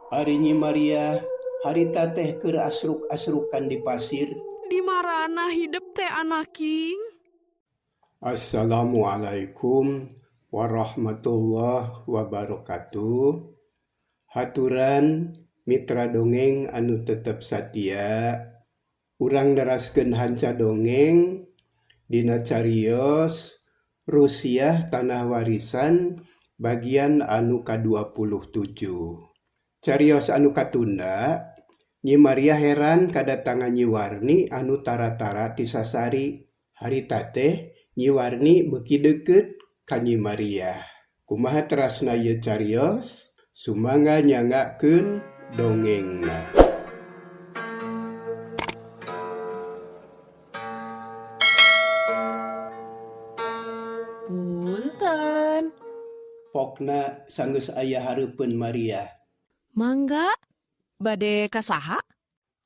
Ari Nyi Mariah harita teh keur asruk-asrukan di pasir. Di marana hidep teh anaking? Assalamualaikum warahmatullahi wabarakatuh. Haturan mitra dongeng anu tetep satia urang neraskeun hanca dongeng dina carios Rusiah Tanah Warisan bagian anu ka-27. Carios anu katunda, Nyi Mariah heran kadatangan Nyi Warni anu tara-tara ti sasari. Harita teh Nyi Warni beuki deukeut ka Nyi Mariah. Kumaha terasna ieu carios? Sumangga nyanggakeun dongengna. Punten. Pokna sanggeus aya hareupeun Mariah. Mangga, bade ka saha?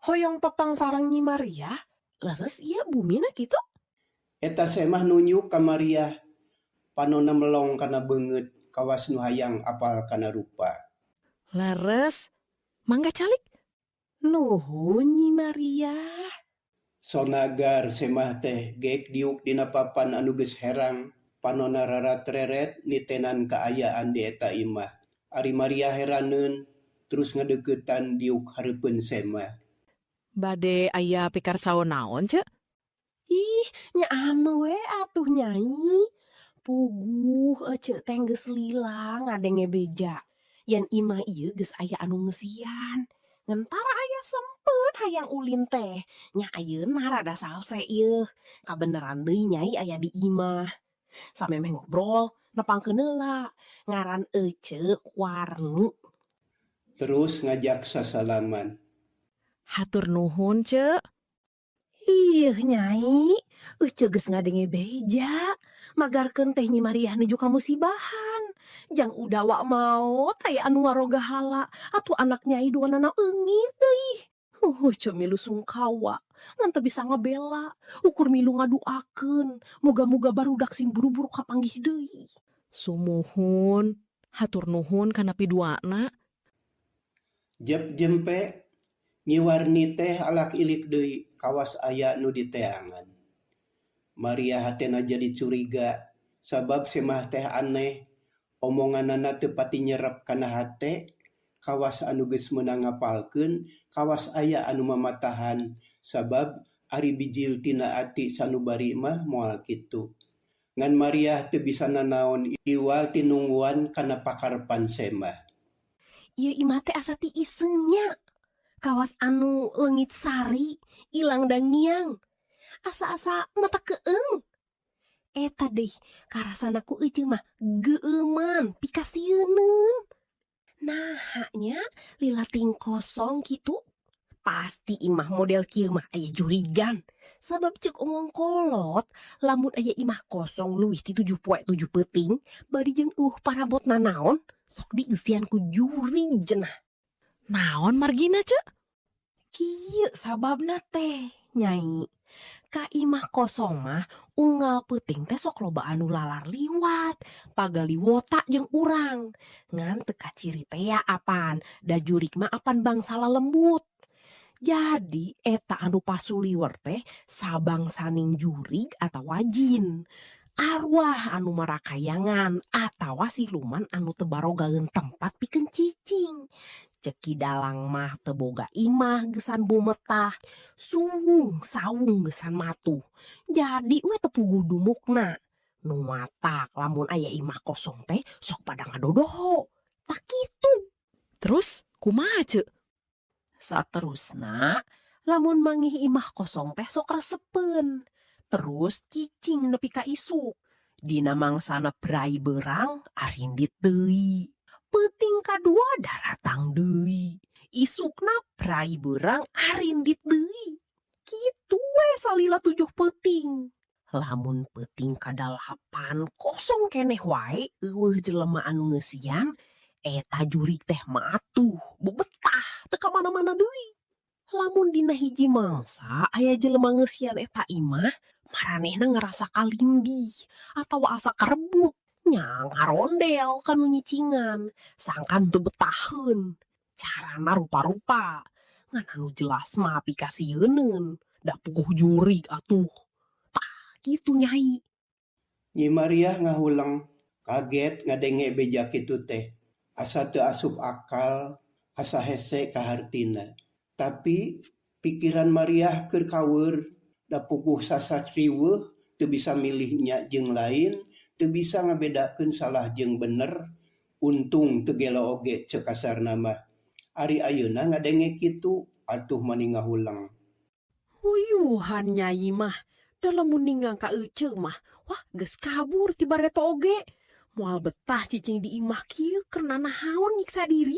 Hoyong tepang sareng Nyi Mariah, leres ieu bumina kitu? Eta Semah nunjuk ka Mariah, panonna melong kana beungeut kawas nu hayang apal kana rupa. Leres, mangga calik. Nuhun Nyi Mariah. Sonagar Semah teh geek diuk dina papan anu geus herang, panonna rarat-reret nitenan kaayaan di eta imah. Ari Maria heraneun, terus ngadeuketan diuk hareupeun Semah. Bade aya pikarsaon naon, Ceu? Ih, nya ame we atuh Nyai. Puguh ece teh geus lila ngadenge beja. Yen imah ieu geus aya anu ngeusian. Ngan tara aya sempet hayang ulin teh. Nya ayeuna rada salse ieu. Kabeneran deui Nyai aya di imah. Samemeh ngobrol, nepangkeun heula. Ngaran ece Warni. Terus ngajak sasalaman. Hatur nuhun, Ceu. Ih, Nyai, ece geus ngadenge beja. Magarkeun teh Nyi Mariah nuju kamusibahan. Jang udawa maot aya anu ngarogahala atuh anak Nyai duanana eungit deui. Ece milu sungkawa, ngan teu bisa ngabela, ukur milu ngaduakeun, muga-muga barudak sing buru-buru kapanggih deui. Sumuhun, hatur nuhun kana piduana. Jep jempe, Nyi Warni teh alak ilik deui kawas aya nu diteangan. Maria hatena jadi curiga sabab Semah teh aneh, omonganana teu pati nyerep kana hate, kawas anu geus meunang ngapalkeun, kawas aya anu mamatahan sabab ari bijil tina ati sanubari mah moal kitu. Ngan Mariah teu bisa nanaon iwal ti nungguan kana pakarepan Semah. Ieu imah teh asa tiiseun nya. Kawas anu leungit sari, ilang dangiang. Asa-asa mata keeng. Eta deui karasana ku ece mah geueuman pikasieuneun. Naha nya lila ting kosong kitu. Pasti imah model kieu mah aya jurigan. Sabab ceuk omong kolot, lamun aya imah kosong leuwih ti 7 poe 7 peuting, bari jeung eueuh parabot nanaon, sok dieusian ku jurig cenah. Naon margina, Ceu? Kieu sababna teh, Nyai. Ka imah kosong mah unggal peuting teh sok loba anu lalar liwat, pagaliwota jeung urang. Ngan teu kaciri tea apan, da jurig mah apan bangsa lalembut. Jadi eta anu pasuliwer teh sabangsaning jurig atawa jin. Arwah anu marakayangan atawa siluman anu teu barogaeun tempat pikeun cicing. Ceuk Ki Dalang mah teu boga imah geusan bumetah, suwung sawung geusan matuh. Jadi we teu puguh dumukna. Nu matak lamun aya imah kosong teh sok pada ngadodoho. Tah kitu. Terus kumaha, Ceu? Saterusna lamun mangih imah kosong teh sok resepeun. Terus cicing nepi ka isuk. Dina mangsana prai beurang arindit deui. Peuting kadua daratang deui. Isukna prai beurang arindit deui. Kitu we salila 7 peuting. Lamun peuting kadalapan kosong keneh wae eueuh jelema anu ngeusian, eta jurig teh matuh, bebetah, teu ka mana-mana deui. Lamun dina hiji mangsa aya jelema ngeusian eta imah, maranehna ngarasa kalindih atawa asa karebut, nya ngarondel ka nu nyicingan, sangkan teu betaheun. Carana rupa-rupa. Ngan anu jelas mah pikasieuneun. Da puguh jurig atuh. Tah kitu, Nyai. Nyi Mariah ngahuleng, kaget ngadenge beja kitu teh. Asa teu asup akal, asa hese kahartina. Tapi pikiran Mariah keur kaweur, da puguh sasat riweuh teu bisa milih nya jeung lain, teu bisa ngabedakeun salah jeung bener, untung teu gelo oge ceuk kasarna mah. Ari ayeuna ngadenge kitu, atuh mani ngahuleng. Huyuhan Nyai mah. Da lamun ningang ka ece mah, wah geus kabur ti bareto oge. Moal betah cicing di imah kieu keur nanahaon nyiksa diri.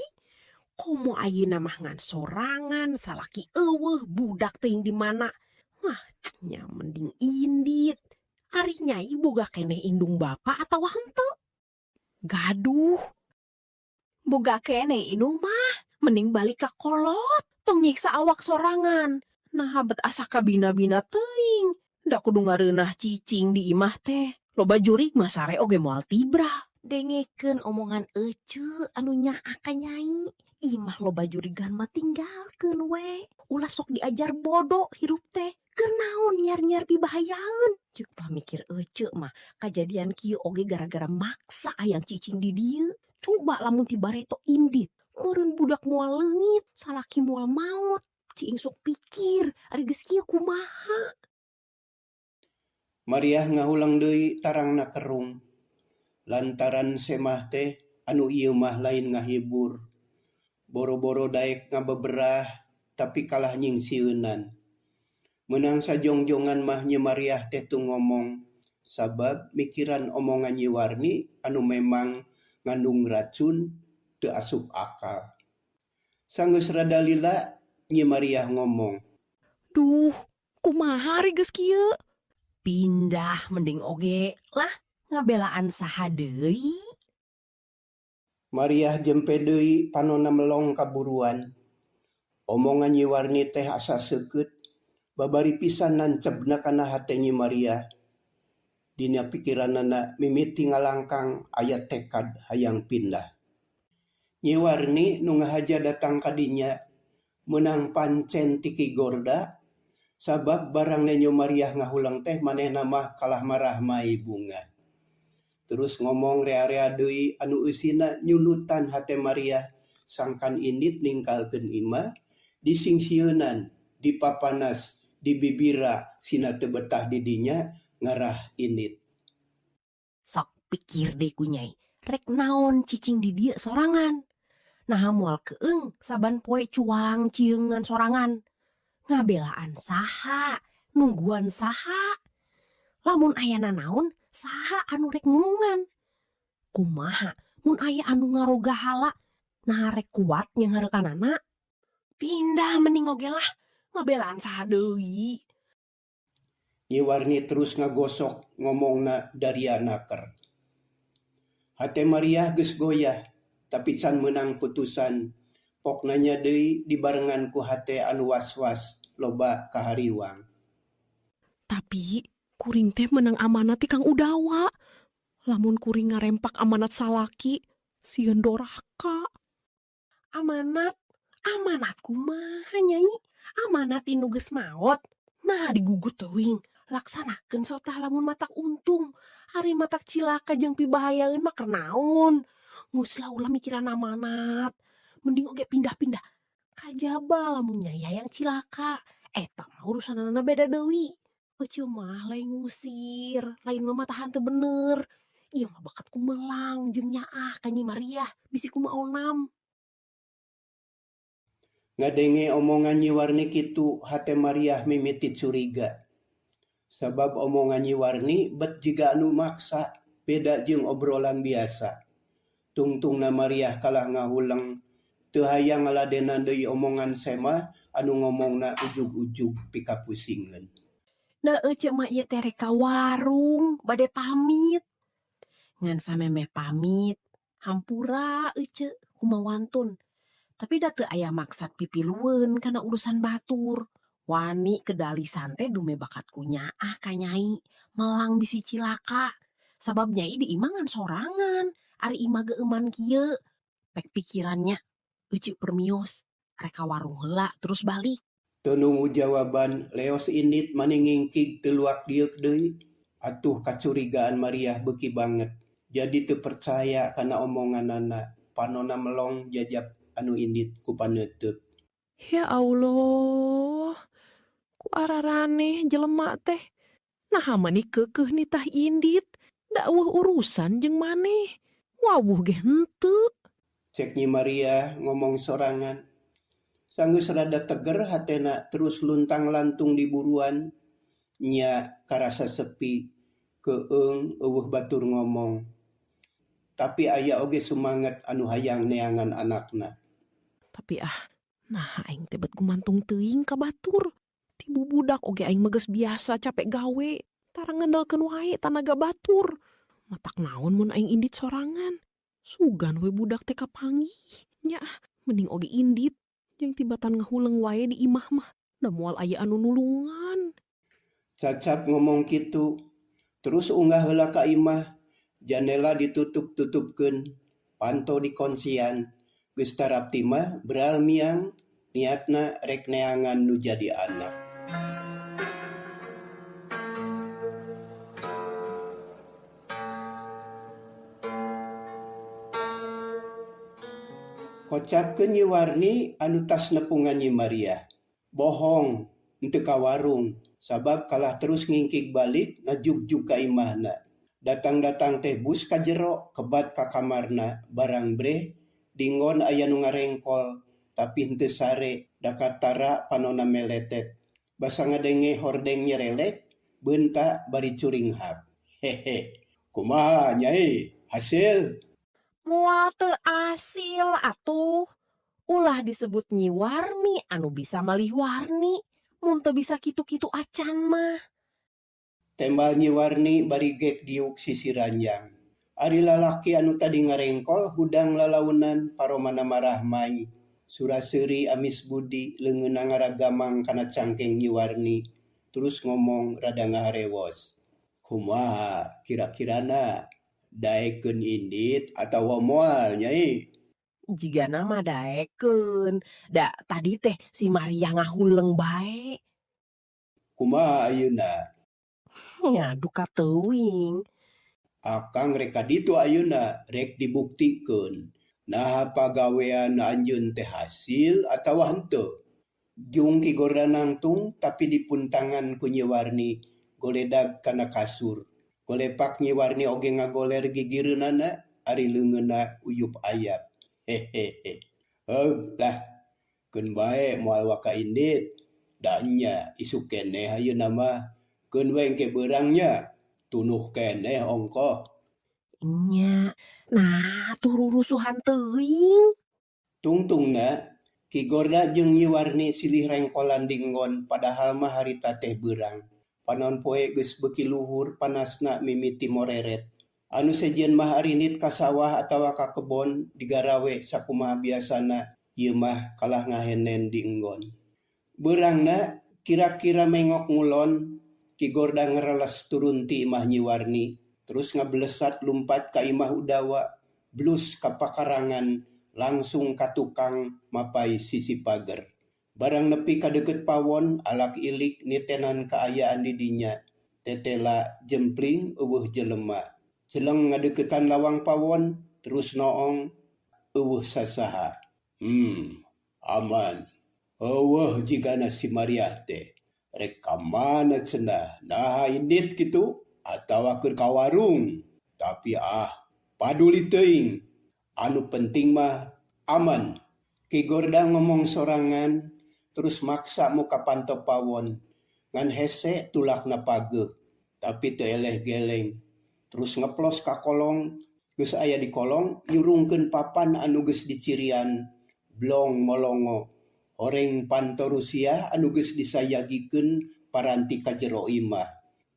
Komo ayeuna mah ngan sorangan, salaki euweuh, budak teuing di mana. Wah, nya mending indit. Ari Nyai boga keneh indung bapa atawa henteu? Gaduh. Boga keneh indung mah, mending balik ka kolot, tong nyiksa awak sorangan. Nah, bet asa kabina-bina teuing. Da kudu ngareunah cicing di imah teh. Loba jurig mah sare oge moal tibra. Dengekeun omongan ece anu nyaah ka Nyai. Imah loba jurigan mah tinggalkeun we. Ulah sok diajar bodoh hirup teh. Keur naon nyiar-nyiar pibahayaeun. Ceuk pamikir ece mah kajadian kieu oge gara-gara maksa hayang cicing di dieu. Coba lamun ti bareto indit, meureun budak moal leungit, salaki moal maot. Cing sok pikir, ari geus kieu kumaha? Mariah ngahuleng deui tarangna kerung. Lantaran Semah teh anu ieu mah lain ngahibur. Boro-boro daek ngabeberah tapi kalah nyingsieunan. Meunang sajongjongan mah Nyi Mariah teh teu ngomong sabab mikiran omongan Nyi Warni anu memang ngandung racun teu asup akal. Sanggeus rada lila Nyi Mariah ngomong. Duh, kumaha ari geus kieu? Pindah mending oge lah, ngabelaan saha deui? Mariah jempe deui panonna melong kaburuan. Omongan Nyi Warni teh asa seukeut, babari pisan nancebna kana hate Nyi Mariah. Dina pikiranana mimiti ngalangkang aya tekad hayang pindah. Nyi Warni nu ngahaja datang ka dinya meunang pancen ti Ki Gorda sabab barang nenjo Mariah ngahuleng teh manehna mah kalah marahmai bungah. Terus ngomong rea-rea deui anu eusina nyulutan hate Mariah sangkan indit ninggalkeun imah disingsieunan, dipapanas, dibibira sina teu betah di dinya ngarah indit. Sok pikir deui ku Nyai, rek naon cicing di dieu sorangan? Naha moal keung saban poe cuang cieungan sorangan. Ngabelaan saha, nungguan saha. Lamun aya nanaon, saha anu rek nulungan? Kumaha mun aya anu ngarogahala, naha rek kuat nyanghareukanana? Pindah mending oge lah, ngabelaan saha deui? Nyi Warni terus ngagosok ngomongna daria naker. Hate Mariah geus goyah, tapi can meunang putusan. Pok nanya deui dibarengan ku hate anu was-was loba kahariwang. Tapi kuring teh menang amanat ti Kang Udawa. Lamun kuring ngarempak amanat salaki, sieun doraka. Amanat, amanat kumaha, Nyai? Amanat ti nu geus maot. Nah, digugut teuing. Laksanakeun sotah lamun matak untung. Ari matak cilaka jeung pibahayaeun mah keur naon? Geus lah ulah mikiran amanat. Mending oge pindah-pindah. Kajaba lamun Nyai hayang cilaka. Eta mah urusanana beda deui. Ece mah lain ngusir, lain mah matahan teu bener. Ieu mah bakat kumelang jeung nyaah ka Nyi Mariah bisi kumaha onam. Ngadenge omongan Nyi Warni kitu hate Mariah mimiti curiga. Sabab omongan Nyi Warni bet jiga anu maksa, beda jeung obrolan biasa. Tungtungna Mariah kalah ngahuleng, teu hayang ngaladenan deui omongan Semah anu ngomongna ujug-ujug pikapusingeun. Da ece mah ieu teh rek ka warung bade pamit. Ngan samemeh pamit, hampura ece kumawantun. Tapi da teu aya maksad pipilueun kana urusan batur. Wani kedalisan teh dume bakat ku nyaah ka Nyai, melang bisi cilaka. Sabab Nyai di imah ngan sorangan, ari imah geueuman kieu. Pek pikirannya, Ece permios, rek ka warung heula terus balik. Teu nunggu jawaban, leos indit mani ngingkig teu luak lieuk deui. Atuh kacurigaan Mariah beuki banget. Jadi teu percaya kana omonganana. Panona melong jajap anu indit ku paneuteub. Ya Allah, ku araraneh jelema teh. Naha mani keukeuh nitah indit, da euweuh urusan jeung maneh. Wawuh ge henteu. Cek Nyi Maria ngomong sorangan. Sanggeus rada teger hatena terus luntang-lantung di buruan. Nya karasa sepi, keueung euweuh batur ngomong. Tapi aya oge sumanget anu hayang neangan anakna. Tapi ah, naha aing teh bet gumantung teuing ka batur. Ti bubudak oge aing mah geus biasa capek gawe, tara ngandelkeun wae tanaga batur. Matak naon mun aing indit sorangan. Sugan we budak teh kapanggih. Nya ah, mending oge indit. Jeung tibatan ngahuleng wae di imah mah, da moal aya anu nulungan. Cacap ngomong kitu, terus unggah heula ka imah, janela ditutup-tutupkeun, panto dikoncian, geus tarapti mah beral miang, niatna rek neangan nu jadi anak. Kocapkeun Nyi Warni anu tas nepungan Nyi Maria. Bohong, henteu ka warung, sabab kalah terus ngingkig balik ngajugjug ka imahna. Datang-datang teh bus ka jero, kebat ka kamarna, barang breh, dinggon aya nu ngarengkol, tapi henteu sare, da katara panona meletet. Basa ngadenge hordeng nyerelek, beunta bari curinghap. Hehe, kumaha Nyai, hasil? Moal teu asil atuh. Ulah disebut Nyi Warni anu bisa malih warni. Mun teu bisa kitu-kitu acan mah. Tembal Nyi Warni bari gek diuk sisi ranjang. Ari lalaki anu tadi ngarengkol hudang lalaunan paromana marahmai. Sura-seuri amis budi leungeunna ngaragamang kana cangkeng Nyi Warni. Terus ngomong rada ngaharewos. Kumaha kira-kirana daekeun indit atawa moal Nyai? Jigana mah daekeun. Da tadi teh si Maria ngahuleng bae. Kumaha ayeuna? Nya duka teuing. Akang rek ka ditu ayeuna rek dibuktikeun. Naha pagawean anjeun teh hasil atawa henteu. Jung Ki Gorda nangtung tapi dipuntangan ku Nyi Warni goledag kana kasur. Golepak Nyi Warni oge ngagoler gigireunana ari leungeunna uyup ayap. Hehehe. Heug lah, keun bae moal waka indit. Da nya isuk keneh ayeuna mah. Keun we engke beurang nya. Tunuh keneh ongkoh. Nya, nah tuh rurusuhan teuing. Tungtungna Ki Gorda jeung Nyi Warni silih rengkolan dinggon padahal mah harita teh beurang. Panon poe geus beuki luhur panasna mimiti moreret. Anu sejen mah arindit ka sawah atawa ka kebon digarawe sakumaha biasana, ieu mah kalah ngahenen di enggon. Beurangna kira-kira mengok ngulon, Ki Gorda ngereles turun ti imah Nyi Warni, terus ngablesat lumpat ka imah Udawa, blus ka pakarangan, langsung ka tukang mapai sisi pager. Barang nepi ka deukeut pawon, alak ilik nitenan kaayaan di dinya. Tetela jempling euweuh jelema. Jeleng ngadeuketan lawang pawon, terus noong euweuh sasaha. Aman. Euweuh jigana si Maria teh. Rek ka mana cenah? Naha indit kitu atawa keur ka warung. Tapi ah, paduli teuing. Anu penting mah aman. Ki Gorda ngomong sorangan, terus maksa muka panto pawon. Ngan hese tulakna pageuh, tapi teu eleh geleng. Terus ngeplos ka kolong, geus aya di kolong nyurungkeun papan anu geus dicirian, blong molongo. Horeng panto Rusia anu geus disayagikeun paranti ka jero imah.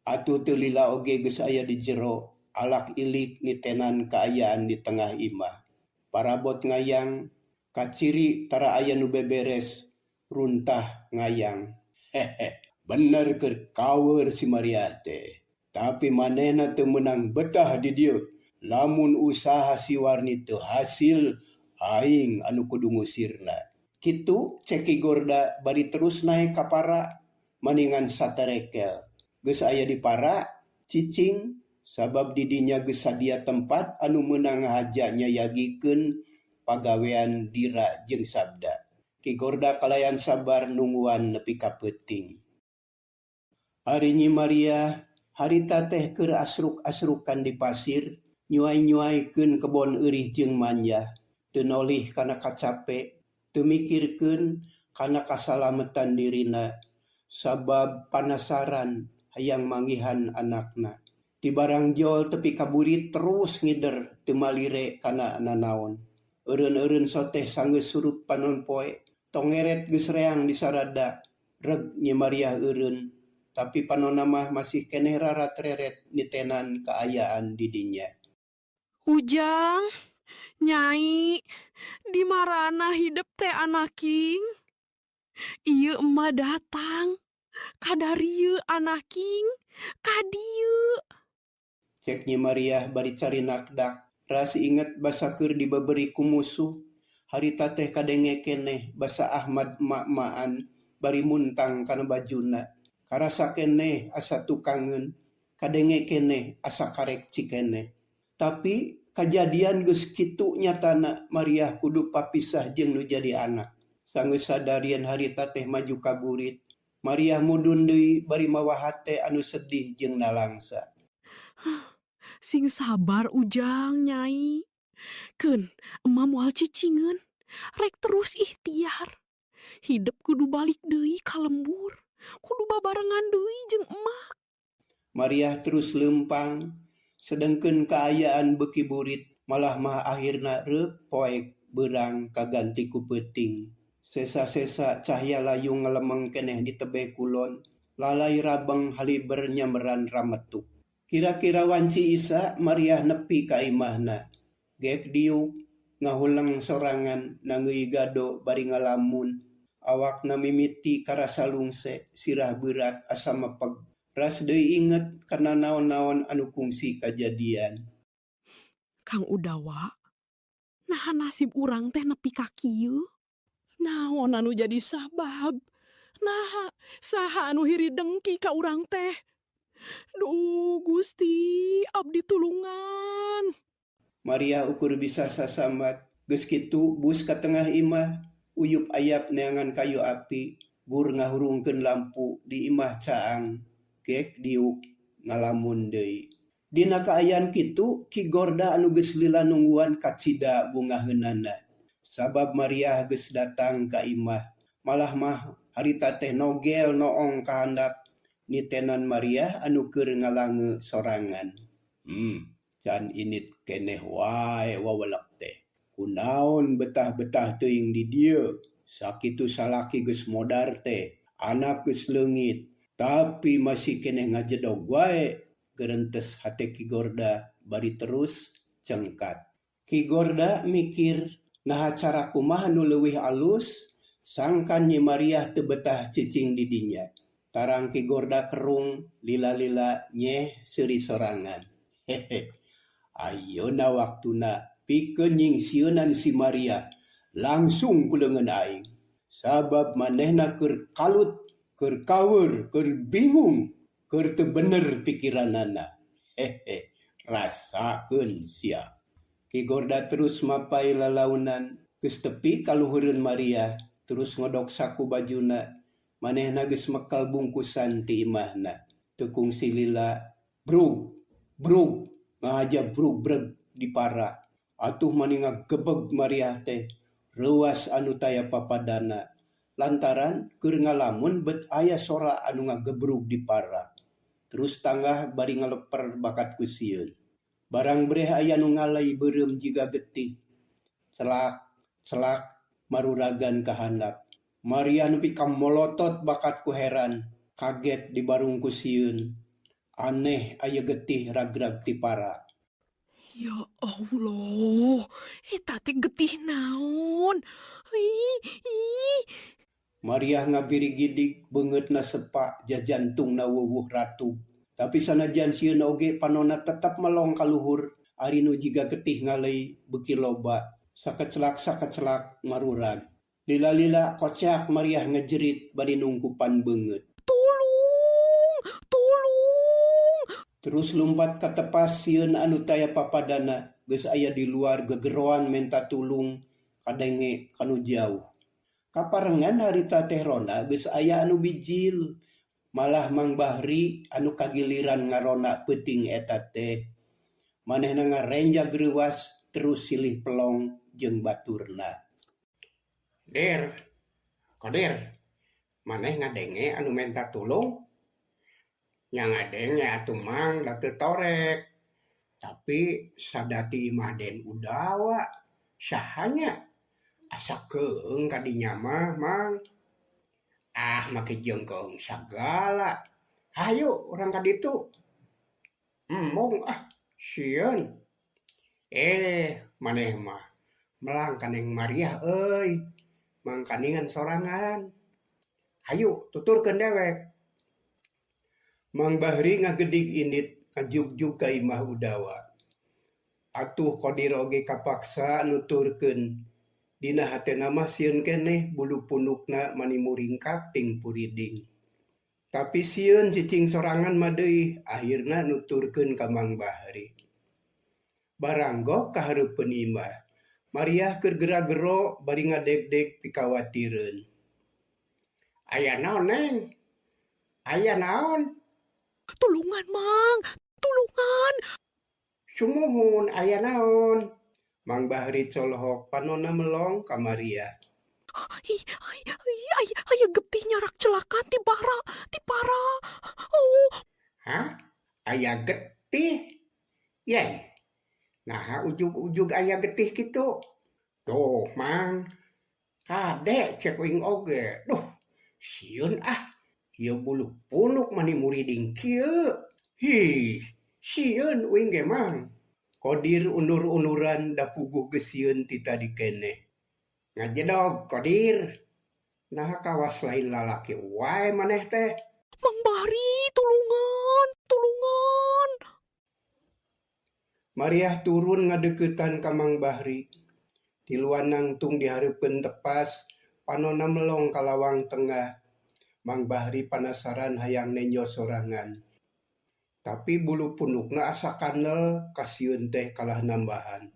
Atuh teu lila oge geus aya di jero, alak ilik nitenan kaayaan di tengah imah. Parabot ngayang, kaciri tara aya nu beberes, runtah ngayang. Hehe, bener keur kawer si Maria teh. Tapi manehna teu meunang betah di dieu. Lamun usaha si Warni teu hasil, Aing anu kudu ngusirna. Kitu cek Ki Gorda bari terus naek ka para maningan saterekel. Geus aya di para, cicing sabab di dinya geus sadia tempat anu meunang ngahaja nyayagikeun pagawean Dira jeung Sabda. Ki Gorda kalayan sabar nungguan nepi ka peuting. Ari Nyi Mariah harita teh keur asruk-asrukan di pasir nyuai-nyuaikeun kebon eurih jeung manjah. Teu nolih kana kacape, teu mikirkeun kana kasalametan dirina sabab panasaran hayang manggihan anakna. Ti barangjol tepi ka burit terus ngider teu malire kana nanaon. Eureun-eureun soteh sanggeus surup panon poe, tongeret geus reang di sarada. Reg Nyi Mariah eureun, tapi panonna mah masih keneh rarat-reret nitenan kaayaan di dinya. Ujang, Nyai, di marana hidep teh anaking? Ieu emak datang, kadarieu anaking, ka dieu. Cek Nyi Mariah bari carinak dak, ras inget basa keur dibeberi ku musuh, harita teh kadenge keneh basa Ahmad emak-emakan bari muntang kana bajuna. Karasa keneh asa tukangeun, kadenge keneh asa karek cikeneh. Tapi kajadian geus kitu nyatana Mariah kudu papisah jeung nu jadi anak. Sanggeus sadar yen harita teh maju ka burit, Mariah mudun deui bari mawa hate anu sedih jeung nalangsa. Sing sabar Ujang, Nyai. Keun, emak moal cicingeun, rek terus ikhtiar. Hidep kudu balik deui ka lembur, kudu babarengan deui jeung emak. Mariah terus leumpang, sedengkeun kaayaan beuki burit, malah mah akhirna reup poek beurang kaganti ku peuting. Sesa-sesa cahya layung ngalemeng keneh di tebeh kulon, lalai rabeng haliber nyamberan rametuk. Kira-kira wanci Isa Mariah nepi ka imahna. Gek diuk ngahuleng sorangan nangeui gado bari ngalamun. Awakna mimiti karasa lungse, sirah beurat asa mepeg. Ras deui inget kana naon-naon anu kungsi kajadian. Kang Udawa, naha nasib urang teh nepi ka kieu? Naon anu jadi sabab? Naha saha anu hiri dengki ka urang teh? Duh Gusti, abdi tulungan. Maria ukur bisa sasambat, geus kitu bus ka tengah imah, uyup ayap neangan kayu api, gur ngahurungkeun lampu di imah caang, gek diuk ngalamun deui. Dina kaayaan kitu Ki Gorda anu geus lila nungguan kacida bungaheunana. Sabab Maria geus datang ka imah, malah mah harita teh nogel noong ka handap nitenan Maria anu keur ngalange sorangan. Can init keneh wae wawelek teh. Kunaon betah-betah teuing di dieu? Sakitu salaki geus modar teh, anak geus leungit, tapi masih keneh ngajedog wae. Gerentes hate Ki Gorda bari terus cengkat. Ki Gorda mikir naha cara kumaha nu leuwih alus sangkan Nyi Mariah teu betah cicing di dinya. Tarang Ki Gorda kerung lila-lila nyeh seuri sorangan. Hehe. Ayeuna waktuna pikeun nyingsieunan si Maria langsung ku leungeun aing. Sabab manehna keur kalut, keur kaweur, keur bingung, keur teu bener pikiranana. Hehe, rasakeun sia. Ki Gorda terus mapai lalaunan, geus tepi ka luhureun Maria, terus ngodok saku bajuna. Manehna geus mekel bungkusan ti imahna. Teu kungsi lila, brug, brug, ngahaja brug breg di para. Atuh mani ngagebeg Maria teh, reuas anu taya papadana. Lantaran keur ngalamun bet aya sora anu ngagebrug di para. Terus tanggah bari ngaleper bakat ku sieun. Barang breh aya nu ngalai beureum jiga getih. Celak, celak, maruragan ka handap. Maria nepi ka molotot bakat ku heran, kaget dibarung ku sieun. Aneh aya getih ragrag ti para. Ya Allah, eta teh getih naon? Ih, ih. Maria ngabirigidig beungeutna sepa jajantungna wuwuh ratug. Tapi sanajan sieun oge panonna tetep melong ka luhur, ari nu jiga getih ngalei beuki loba. Sakecelak-sakecelak marurag. Lila-lila koceak Mariah ngejerit bari nungkupan beungeut. Tulung! Tulung! Terus lumpat ka tepas sieun anu taya papadana geus aya di luar gegeroan menta tulung kadenge kanu jauh. Kaparengan harita teh ronda geus aya anu bijil. Malah Mang Bahri anu kagiliran ngaronda peuting eta teh. Manehna ngarenjag reuwas terus silih pelong jeung baturna. Der, Kodir, maneh ngadenge anu menta tulung? Nya ngadenge atuh Mang da teu torek. Tapi sada ti imah Den Udawa, saha nya? Asa keung ka dinya mah, Mang. Ah, make jeung keung sagala. Hayu urang ka ditu. Embung ah, sieun. Eh, maneh mah melang ka Neng Mariah euy. Mangkaningan sorangan. Hayu tuturkeun dewek. Mang Bahri ngagedig indit ngajugjug ka imah Udawa. Atuh Kodir oge kapaksa nuturkeun. Dina hatena mah sieun keneh bulu pundukna mani muringkak ting puriding. Tapi sieun cicing sorangan mah deui, akhirna nuturkeun ka Mang Bahri. Baranggok ka hareupeun imah. Mariah keur gera-gero bari ngadegdeg pikawatireun. Aya naon, Neng? Aya naon? Tulungan, Mang! Tulungan! Sumuhun aya naon? Mang Bahri colohok panonna melong ka Mariah. Ih, ai, ai, ai, aya getih nyarak celakan ti bara, ti para. Oh, Hah? Aya getih? Yai. Naha ujug-ujug aya getih kitu? Tuh, Mang. Kade cek uing oge. Duh, sieun ah. Ieu bulu punuk mani muriding kieu. Hih, sieun uing ge, Mang. Kodir undur-unduran da puguh geus sieun ti tadi keneh. Ngajedog, Kodir. Naha kawas lain lalaki wae maneh teh. Mang Bahri, tulungan, tulungan. Mariah turun ngadeuketan ka Mang Bahri. Tiluan nangtung di hareupeun tepas, panonna melong ka lawang tengah. Mang Bahri panasaran hayang nenjo sorangan. Tapi bulu pundukna asa kandel kasieun teh kalah nambahan.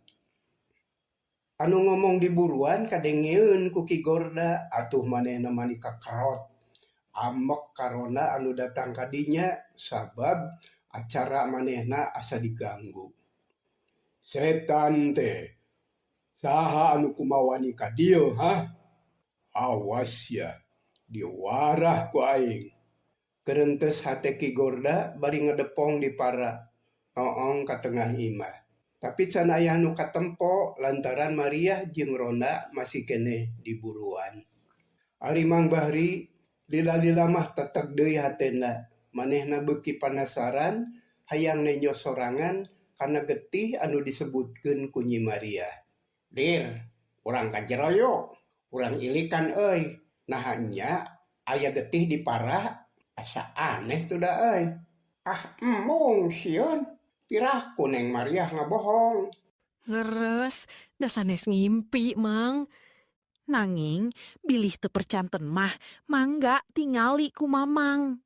Anu ngomong di buruan kadengeun ku Ki Gorda atuh manehna mani kakerot. Ambek ka ronda anu datang ka dinya sabab acara manehna asa diganggu. Setan teh, saha anu kumawani ka dieu, hah? Awas ya, diwarah ku aing. Kerentes hate Ki Gorda bari ngedepong di para, noong ka tengah imah. Tapi can aya nu katempo lantaran Mariah jeung Ronda masih keneh di buruan. Ari Mang Bahri lila-lila mah teteg deui hatena. Manehna beuki panasaran hayang nenjo sorangan kana getih anu disebutkeun ku Nyi Mariah. Dir, urang ka jero yuk. Urang ilikan euy. Naha nya aya getih di para, asa aneh tuh da euy. Ah, embung sieun. Piraku Neng Mariah ngabohong. Leres, da sanes ngimpi, Mang. Nanging bilih teu percanten mah mangga tingali ku Mamang.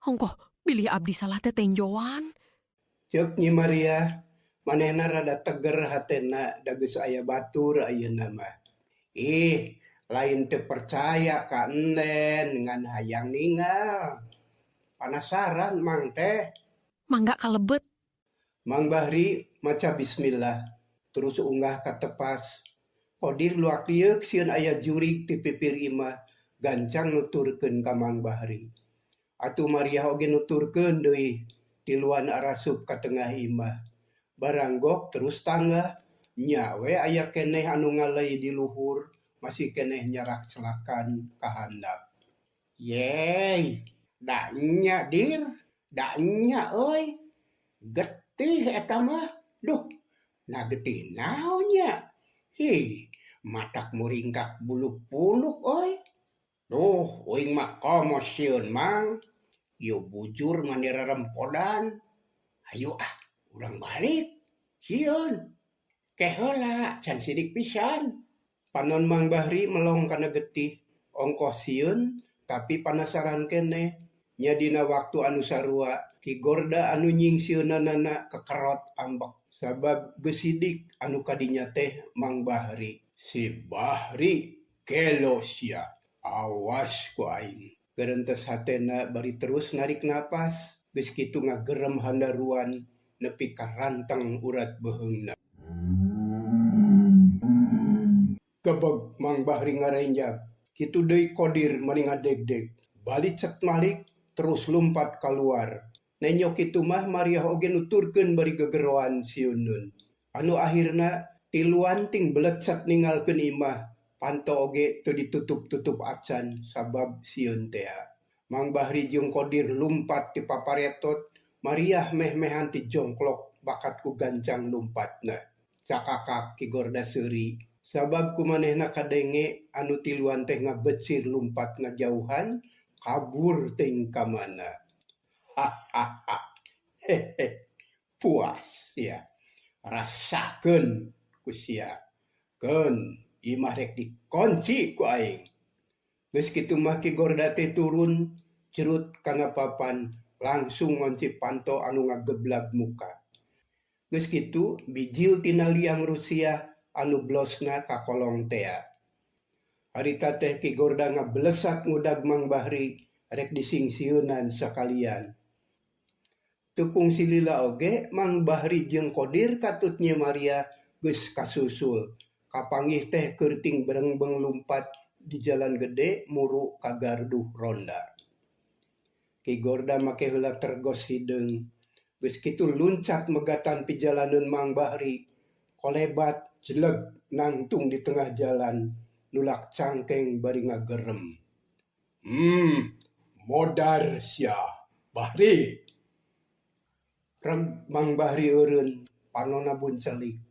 Ongkoh, bilih abdi salah tetenjoan. Ceuk Nyi Mariah, manehna rada teger hatena da geus aya batur ayeuna mah. Ih, lain teu percaya ka Enen ngan hayang ningal. Panasaran Mang teh. Mangga kalebet. Mang Bahri maca bismillah terus unggah ka tepas. Kodir luak lieuk sieun aya jurig ti pipir imah gancang nuturkeun ka Mang Bahri. Atuh Mariah oge nuturkeun deui tiluan arasup ka tengah imah. Baranggok terus tanggah, nya we aya keneh anu ngalei di luhur masih keneh nyarak celakan ka handap. Yey, da nya Dir, da nya euy. Getih eta mah. Duh, nah getih naon nya? Hi, matak muringkak bulu punuk euy. Duh, uing mah komo sieun, Mang. Ieu bujur mani rerempodan. Hayu ah, urang balik. Sieun. Ke heula can sidik pisan. Panon Mang Bahri melong kana getih, ongkoh sieun tapi panasaran keneh. Nya dina waktu anu sarua, Ki Gorda anu nyingsieuneunana kekerot ambek sabab geus sidik anu ka dinya teh Mang Bahri. Si Bahri gelo sia, awas ku aing. Gerentes hatena bari terus narik napas, geus kitu ngagerem handaruan nepi ka ranteng urat beuheungna. Gebeg Mang Bahri ngarenjag, kitu deui Kodir mani ngadegdeg. Balicet malik terus lumpat kaluar. Nenjo kitu mah Mariah oge nuturkeun bari gegeroan sieuneun. Anu ahirna tiluan ting belecet ninggalkeun imah, panto oge teu ditutup-tutup acan sabab sieun tea. Mang Bahri jeung Kodir lumpat ti paparetot, Mariah meh-mehan ti jongklok bakat ku gancang lumpatna. Cakakak Ki Gorda seuri, sabab ku manehna kadenge anu tiluan teh ngabecir lumpat ngajauhan, kabur teuing ka mana. Hahaha hehe puas sia, rasakeun ku sia. Keun imah rek dikonci ku aing. Geus kitu mah Ki Gorda teh turun cerut kana papan langsung ngonci panto anu ngageblag muka. Geus kitu bijil tina liang Rusiah anu blosna ka kolong tea. Harita teh Ki Gorda ngabelesat ngudag Mang Bahri rek disingsieunan sakalian. Teu kungsi lila oge Mang Bahri jeung Kodir katut Nyi Maria geus kasusul. Kapanggih teh keur ting berengbeng lumpat di jalan gede muru ka gardu ronda. Ki Gorda make heula tergos hideung. Geus kitu luncat megatan pijalaneun Mang Bahri. Kolebat jeleg nangtung di tengah jalan nulak cangkeng bari ngagerem. Modar sia Bahri. Reg Mang Bahri eureun, panonna buncelik.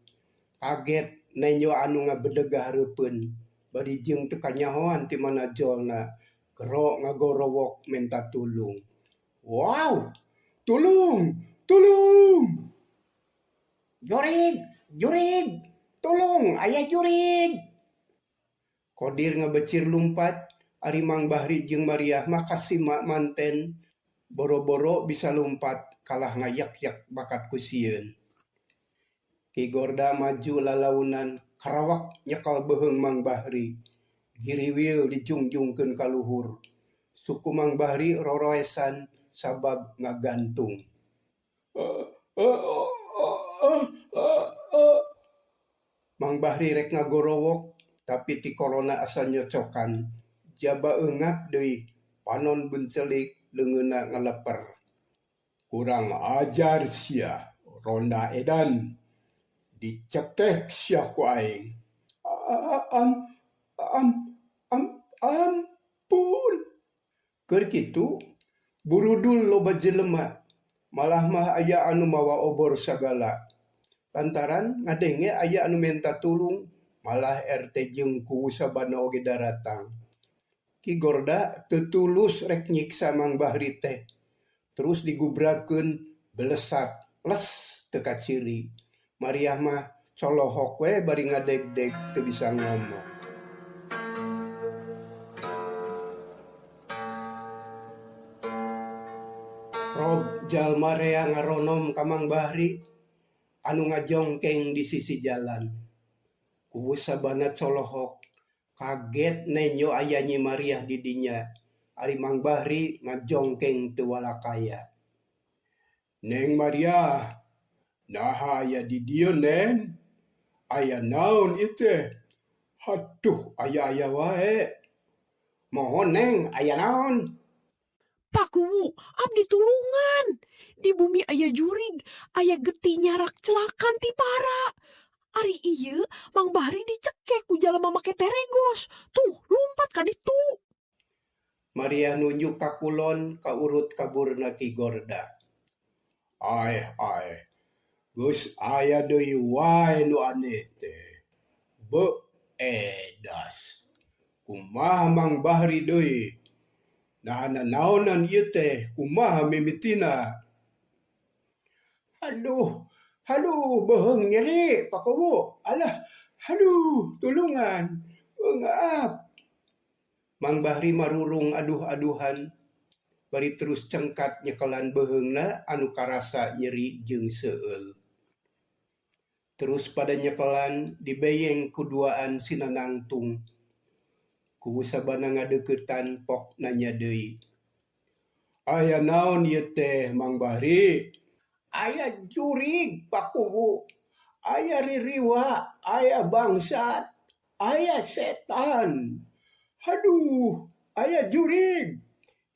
Kaget nenjo anu ngabedegah hareupeun, bari jeung teu kanyahoan ti mana jolna, gero ngagorowok menta tulung. Wow, tulung, tulung. Jurig, jurig, tulung, aya jurig. Kodir ngabecir lumpat, ari Mang Bahri jeung Mariah mah kasima manten, boro-boro bisa lumpat kalah ngayak-yak bakat ku sieun. Ki Gorda maju lalaunan, karawak nyekal beuheung Mang Bahri. Giriwil dijungjungkeun ka luhur. Suku Mang Bahri roroesan sabab ngagantung. Mang Bahri rek ngagorowok, tapi ti korona asa nyocokan. Jaba eungap deui, panon buncelik, leungeunna ngaleper. Kurang ajar sia, ronda edan. Dicekek sia ku aing. Am, am, am, ampun. Keur kitu, burudul loba jelema, malah mah aya anu mawa obor sagala. Lantaran ngadenge aya anu menta tulung, malah RT jeung kuwu sabana oge daratang. Ki Gorda teu tulus rek nyiksa Mang Bahri teh. Terus digubrakeun belesat, les teu kaciri. Mariah mah colohok we bari ngadegdeg teu bisa ngomong. Rob jalma rea ngaronom ka Mang Bahri anu ngajongkeng di sisi jalan. Kuwu sabana colohok, kaget nenjo aya Nyi Mariah di dinya. Ari Mang Bahri ngajongkeng teu walakaya. Neng Mariah, naha aya di dieu Neng? Aya naon ieu teh? Haduh, aya-aya wae. Mohon Neng, aya naon? Pak Kuwu, abdi tulungan. Di bumi aya jurig, aya getih nyarak celakan ti para. Ari ieu Mang Bahri dicekek ku jalma make teregos. Tuh, lumpat ka ditu. Maria nunjuk ka kulon ka urut kaburna Ki Gorda. Aeh, aeh. Geus aya deui wae nu aneh teh. Beuh edas. Kumaha Mang Bahri deui? Naha nanaonan ieu teh, kumaha mimitina? Aduh, Haduh beuheung nyeri Pak Kuwu. Alah haduh tulungan eungap. Mang Bahri marurung aduh-aduhan bari terus cengkat nyekelan beuheungna anu karasa nyeri jeung seueul. Terus pada nyekelan dibeyeng ku duaan si Nanangtung. Kuwu Sabana ngadeuketan pok nanya deui. Aya naon ieu teh Mang Bahri? Aya jurig Pak Kuwu. Aya ririwa, aya bangsat, aya setan. Haduh, aya jurig.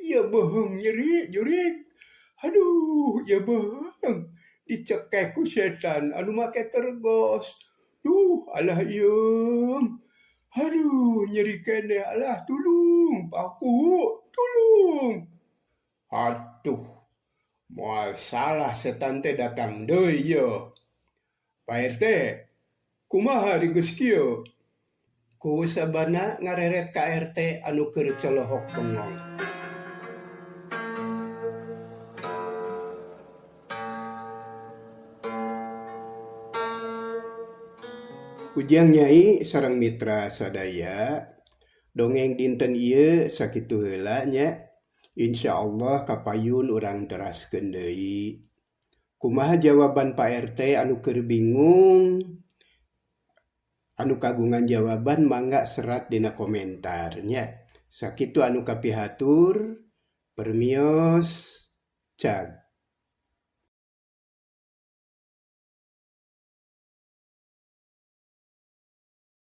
Ieu beuheung nyeri jurig. Haduh, ieu beuheung dicekek ku setan anu make tergos. Duh, alah ieung. Haduh, nyeri keneh alah tulung Pak Kuwu, tulung. Atuh, moal salah setan teh datang deui yeuh. Pak RT, kumaha ari geus kieu? Kuwu Sabana ngareret ka RT anu keur colohok bengong. Ujang Nyai sareng mitra sadaya, dongeng dinten ieu sakitu heula nya. Insyaallah kapayun urang teraskeun deui. Kumaha jawaban Pak RT anu keur bingung? Anu kagungan jawaban mangga serat dina komentar nya. Sakitu anu kapihatur, permios, cag.